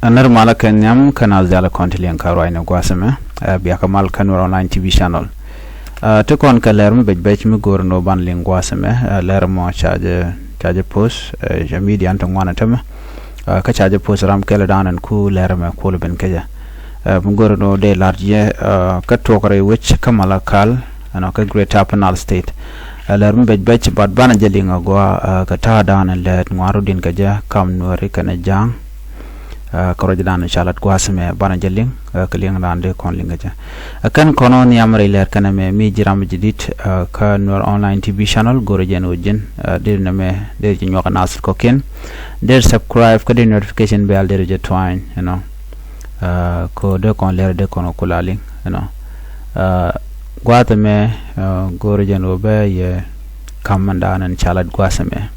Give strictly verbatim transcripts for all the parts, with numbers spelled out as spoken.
Ɛ nɛr malä kɛ nhiam kä naath diaal kɔn ti liŋ kä ruacni gua̱a̱th ɛmɛ, ɛ, bia kɛ mal kä Nuer Online T V channel. Ɛ, ti kɔn kɛ lɛr mi bɛc bɛc mi go̱o̱r ni wä ban liŋ gua̱a̱th ɛmɛ, ɛ, lɛr mɔ ca jɛ, ca jɛ post, ɛ, ca media ti ŋuan ɛ tämɛ. Ɛ, kä ca jɛ post ram kɛl dan ɛn ku lɛr ɛmɛ kuɔl ben kecɛ. Ɛ, mi go̱o̱r ni wä dee lar jɛ, ɛ, kä tuɔk rɛy wec kä Malakal, ɛnɔ kä Greater Upper Nile State. Ɛ, lɛr mi bɛc bɛc bat banɛ jɛ liŋ agua, ɛ, kɛ ta̱a̱ dan ɛn lɛt ŋuan rɔ din kɛ jɛ kam Nuɛri kɛnɛ Ja̱a̱ŋ. Ɛ, kä ruacdan ca lat gua̱a̱th ɛmɛ banɛ jɛ liŋ, ɛ, kɛ liŋdan dee kɔn liŋ kɛ jɛ. Ɛ, kɛn kɔn ɔ nhiam rɛy lɛr kɛn ɛmɛ mi ji̱ ram ji̱ di̱t, ɛ, kä Nuer Online T V channel go̱rɛ jɛn ɣöö ji̱n, ɛ, dee nɛmɛ dee ji̱ nyuak ɛ naath kɔ̱kiɛn. Dee subscribe kä dee notification bell dee ji̱ tuany, you know. Ɛ, kɛ dee kɔn lɛr dee kɔn kula liŋ, you know. Ɛ, gua̱a̱th ɛmɛ, ɛ, go̱rɛ jɛn ɣöö bɛ yɛ kam mɛn da̱a̱n ɛn ca lat gua̱a̱th ɛmɛ.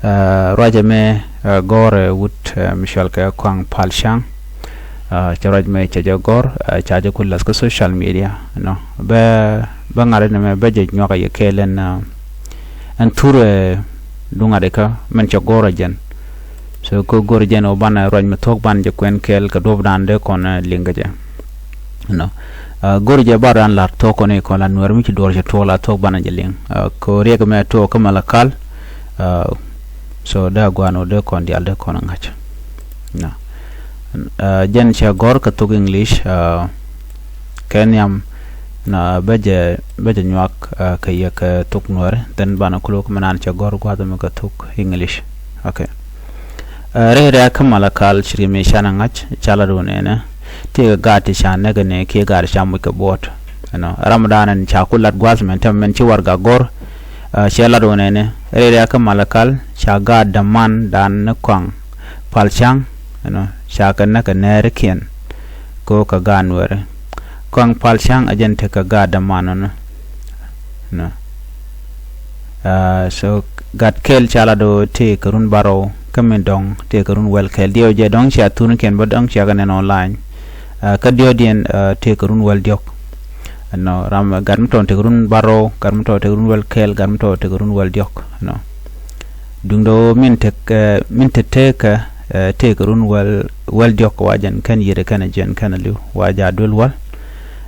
Ɛ, ruac ɛmɛ, ɛ, gɔ̱rɛ wut, ɛ, mi cɔal kɛ Kuaŋ Pal Ca̱ŋ. Ɛ, cɛ ruac ɛmɛ cɛ jɛ gɔ̱r, ɛ, ca jɛ ku lath kä social media, you know. Bɛ, bɛ ŋa̱t ɛn ɛmɛ bɛ jɛ nyuak ɛ yɛ kɛɛl ɛn, ɛ, ɛn thur, ɛ, duŋ ŋa̱t ikä mɛn cɛ gɔ̱r ɛ jɛn. So kä go̱r jɛn ɔ banɛ ruac mi thuɔ̱k banɛ jɛ kuɛn kɛɛl kɛ duɔ̱pdan dee kɔn, ɛ, liŋ kɛ jɛ. You know. Ɛ, go̱r jɛ bar dan lar thuɔ̱k kɔn i̱ kɔn la Nuɛr mi ci duɔr cɛ tuɔɔk la thuɔ̱k banɛ jɛ liŋ. Ɛ, kɛ riɛk mɛ tuɔɔk kä Malakal. Ɛ, so dee aguan ɔ dee kɔn diaal dee kɔn ŋa̱c. You know. Ɛ, jɛn cɛ gɔ̱r kɛ thok English, ɛ, kɛ nhiam na bä jɛ, bä jɛ nyuak, ɛ, kɛ yɛ kɛ thok Nuɛri, then banɛ kulok mɛ nan cɛ gɔ̱r gua̱th mɛ kɛ thok English. Okay. Ɛ, rɛy rɛ̈ɛ̈ kä Malakal ci ri̱m i̱ canɛ ŋa̱c, ca lat wun ɛnɛ. Tëëkɛ gaat ti ca näk ɛnɛ kiɛ gaat ti ca muc kɛ buɔ̱ɔ̱t. You know, ramdan ɛn ca ku lat gua̱th mɛn tɛm mɛn ci warɛgak gɔ̱r, ɛ, cɛ lat wun ɛnɛ. Rɛy rɛ̈ɛ̈ kä Malakal ca gaat dämandan ni Kuaŋ Pal Ca̱ŋ, you know, ca kɛ näk ɛ nɛɛrikiɛn. Kɛ ɣöö kɛ gaat Nuɛri. Kuaŋ Pal Ca̱ŋ ɛ jɛn tekɛ gaat däman ɔnɔ. You know. Ɛ, so gat kɛl ca lat ɣöö tëëkɛ run bärɔw kä min dɔ̱ŋ tëëkɛ run wäl kɛl. Diɛw jɛ dɔ̱ŋ cia thurnikiɛn bä dɔ̱ŋ cia kɛ nɛn online. Ɛ, kä diɔ̱ɔ̱kdiɛn, ɛ, tëëkɛ run wäl diɔ̱k. You know, ram gat mi tɔ̱ tëëkɛ run bärɔw, gat mi tɔ̱ tëëkɛ run wäl kɛl, gat mi tɔ̱ tëëkɛ run wäl diɔ̱k. You know. Duundɛ ɣöö min tek, ɛ, min te tekɛ, ɛ, tëëkɛ run wäl, wäl diɔ̱k wa jɛn kɛn yiëëdɛ kɛn ɛ jiɛn kɛn ɛ li̱w wa jaa duel wäl.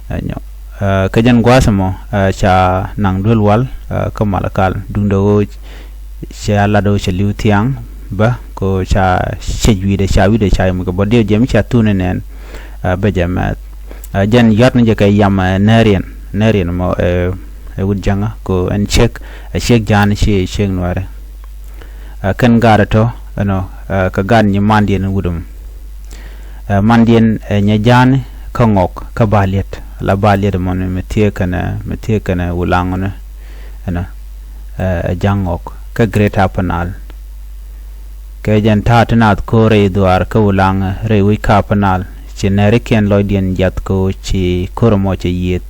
Ɛ, nyɔ. Ɛ, kä jɛn gua̱a̱th ɛmɔ, ɛ, ca naŋ duel wäl, ɛ, kä Malakal. Duundɛ ɣöö ca lat ɣöö cɛ li̱w thiaŋ bä kɛ ɣöö ca cec wi̱i̱dɛ ca wi̱i̱dɛ ca yom kɛ bä diɛw jɛ mi ca thun inɛn, ɛ, bä jɛ mɛth. Ɛ, jɛn yɔ̱a̱t ni jɛ kɛ yam, ɛ, nɛɛriɛn, nɛɛriɛn mɔ, ɛ, ɛ wut Ja̱ŋä kɛ ɣöö ɛn ciek, ɛ ciek Ja̱a̱ŋ ci ciek Nuɛri. Ɛ, kɛn gaat ɛ tɔ̱, you know, ɛ, kɛ gaat nyimandiɛn wut ɛmɔ. Ɛ, mandiɛn, ɛ, nyɛ Ja̱a̱ŋ kä Ŋɔk kä Baliet. La Baliet mɔni mi thiee kɛnɛ, mi thiee kɛnɛ Wulaŋ ni, you know, ɛ, ɛ Ja̱ŋ Ŋɔk kä Greater Upper Nile. Kɛ jɛn ta̱a̱ ti naath ko̱r rɛy dhuaar kä Wulaŋ rɛy wi̱c kä Upper Nile. Ci nɛɛrikiɛn lɔcdiɛn jiath kɛ ɣöö ci ko̱r ɛmɔ cɛ yiëëth.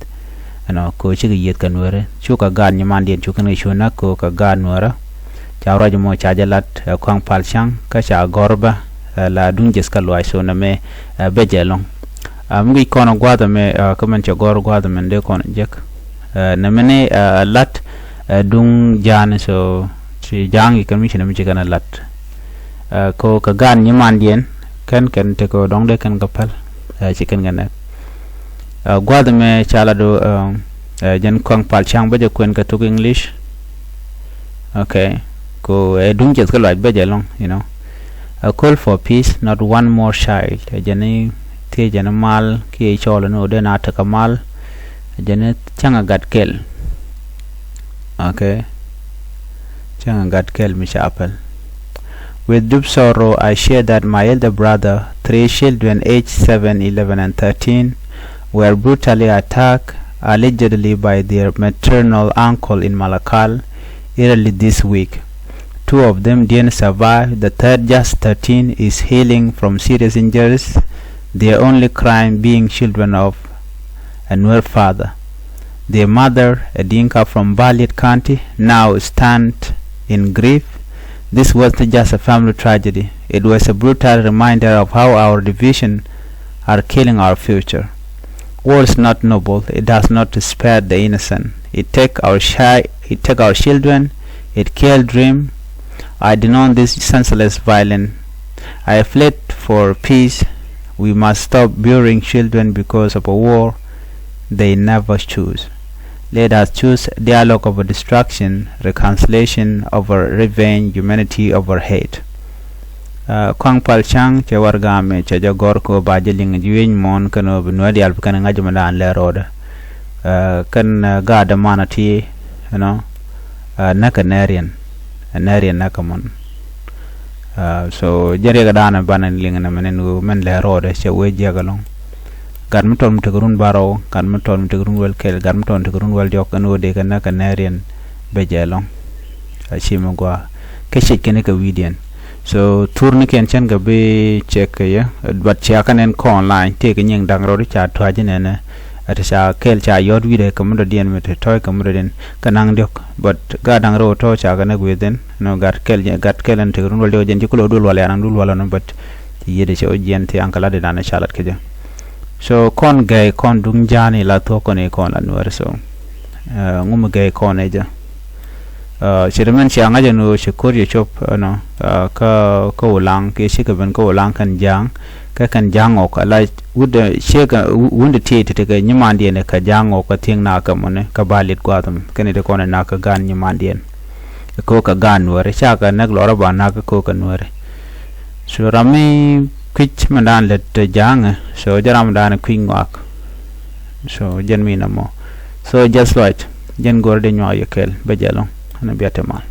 You know, kɛ ɣöö cikɛ yiëëth kɛ Nuɛri. Cukɛ gaat nyimandiɛn cukɛn kɛ cu näk kɛ ɣöö kɛ gaat Nuɛri. Ca ruac ɛmɔ ca jɛ lat, ɛ, Kuaŋ Pal Ca̱ŋ kä ca gɔ̱r bä, ɛ, la duŋ jiɛth kä luaac so nɛmɛ, ɛ, bɛ jɛ ɛlɔ̱ŋ. Ɛ, mi guic kɔn gua̱a̱th ɛmɛ, ɛ, kä mɛn cɛ gɔ̱r gua̱a̱th ɛmɛ dee kɔn jek. Ɛ, nɛmɛni, ɛ, lat, ɛ, duŋ Ja̱a̱ŋ so ci Ja̱a̱ŋ i̱ kɛn mi ci nɛmɛ ci kɛn ɛ lat. Ɛ, kɛ ɣöö kɛ gaat nyimandiɛn kɛn kɛn tekɛ ɣöö dɔ̱ŋ dee kɛn kɛ päl. Ɛ, ci kɛn kɛ nɛk. Ɛ, gua̱a̱th ɛmɛ ca lat ɣöö, ɛ, ɛ, jɛn Kuaŋ Pal Ca̱ŋ bä jɛ kuɛn kɛ thok English. Okay. Kɛ ɣöö ɛ duŋ jiɛth kä luaac bä jɛ ɛlɔ̱ŋ, you know. A call for peace, not one more child. Ɛ jɛn i̱ thiec jɛn i̱ mal kiɛ i̱ cɔɔl ni ɣöö dee na tekɛ mal. Ɛ jɛn i̱ cäŋ ɛ gat kɛl. Okay. Cäŋ ɛ gat kɛl mi ca päl. With deep sorrow, I share that my elder brother, three children aged seven, eleven, and thirteen, were brutally attacked, allegedly by their maternal uncle in Malakal, early this week. Two of them didn't survive. The third, just thirteen, is healing from serious injuries, their only crime being children of a Nuer father. Their mother, a Dinka from Baliet County, now stand in grief. This was not just a family tragedy. It was a brutal reminder of how our division are killing our future. War is not noble. It does not spare the innocent. It take our chi-, it take our children. It kill dream. I denounce this senseless violence. I plead for peace We must stop burying children because of a war they never choose. Let us choose dialogue over destruction, reconciliation over revenge, humanity over hate. Kuaŋ pal ca̱ŋ cɛ warɛgak mi cɛ jɛ gɔ̱r kɛ ɣöö ba jɛ liŋ ji̱ wi̱i̱ muɔ̱ɔ̱n kɛn ɣöö bi nuäär diaal bi kɛn ŋa̱c mɛ daan lɛ ro̱o̱dɛ. Kɛn gaat dämanɔ ti, you know, näkɛ nɛɛriɛn, nɛɛriɛn näkɛ mɔn. So jɛn riɛk ɛ daanɛ banɛ liŋ nɛ mɛn in ɣöö mɛn lɛ ro̱o̱dɛ cɛ wee jiäk ɛlɔ̱ŋ. Gat mi tɔt mi tekɛ run bärɔw, gat mi tɔt mi tekɛ run wäl kɛl, gat mi tɔt mi tekɛ run wäl diɔ̱k ɛn ɣöö dee kɛ näkɛ nɛɛriɛn bɛ jɛ ɛlɔ̱ŋ. A ci mi gua̱a̱ kä ciec kɛn kɛ wi̱i̱diɛn. So thurnikiɛn cɛn kɛ bi cɛk kɛ yɛ, but cia kɛ nɛn kɔn online tëëkɛ nyiŋ da̱ŋ rɔɔd ca tua̱c nɛnɛ. Ɛ ti ca kɛl ca yɔ̱t wi̱i̱dɛ kɛ mi dɔ̱diɛn mi ti tɔ̱ɔ̱c kɛ mi dɔ̱diɛn kɛ naŋ diɔ̱k, but gat da̱ŋ rɔɔd tɔ̱ ca kɛ näk within, no, gat kɛl, gat kɛl ɛn tek run wäl diɔ̱k jɛn ci kulɛ wä duël wal ya naŋ duël wal ɔnɔ, but ci yiëëdɛ cɛ wä jiɛn thiaŋ kɛ lat di dan ca lat kɛ jɛ. So kɔn gɛy kɔn duŋ ja̱a̱ni la thuɔ̱k kɔn i̱ kɔn la nuäär so. Ŋu mi gɛy kɔn ɛ jɛ. Ci ri mɛn cia ŋa̱c ɛn ɣöö ci ko̱r yɛ cop ɛnɔ kä kä Ulaŋ kiɛ cikɛ ben kä Ulaŋ kɛn ja̱a̱ŋ. Kä kɛn ja̱a̱ŋ ɣɔk ala wut ciek wundɛ tiey ti tekɛ nyimandiɛn kɛ ja̱a̱ŋ ɣɔk kä thiäŋ nakä muni kä ba lit gua̱a̱th mi kɛn iti kɔn ɛ nakä gan nyimandiɛn. Ko̱o̱k kɛ gan nuäri cakɛ näk lɔrä ba nakä ko̱o̱k kɛ nuäri. So ram mi kui̱c mɛn daan lät ja̱a̱ŋɛ, so jɛ ram daan kui̱c ŋɔak. So jɛn mi nɔmɔ. So just like jɛn go̱r di nyuak yɛ kɛl bɛ jɛ lɔŋ. Ɛn bia te mal.